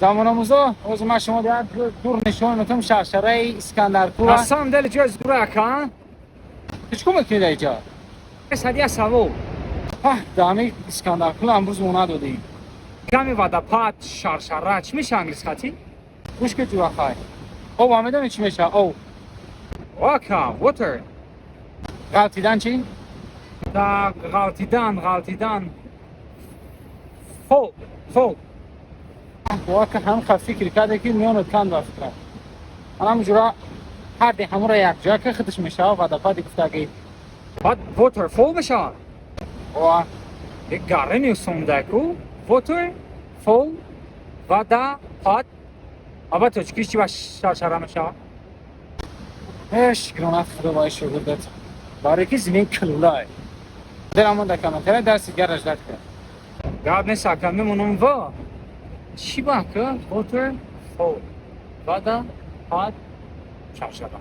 Замономӯзо, ҳозир ман шумо як дур нишон метавам шаршараи Искандаркӯ. На самом деле ҷои зура, ака. Ту чӣ кор мекунӣ дар иҷа? Садия савол. Дами Искандаркӯл амрӯз мо надодем. Ками водопад, шаршара чӣ меша англис хати? Гӯш ки, ҷурахай, об медонӣ чӣ мешавад об? Ака, water. Ғалтидан чӣ? Да, ғалтидан, ғалтидан. Fall, fall. Бовар ка, ҳам ха фикр карде, ки миёнат канд ба фикрам. Анам ҷура ҳарди ҳамура якҷоя ки худаш мешавад водопади гуфтагӣ. Баъд water fall мешавад. О. Гареми сомдаку. Water, fall, водопад. Аба тоҷикиш чӣ ба шаршара мешавад? Э, шукронат Худо баи шогирдат, барое ки зимин килулай. Дерамон дар комментария дарси дигар ждать кунед. Гап нест, ака, мемонам ва. Чӣ ба, ака? Water, fall, водопад, шаршара.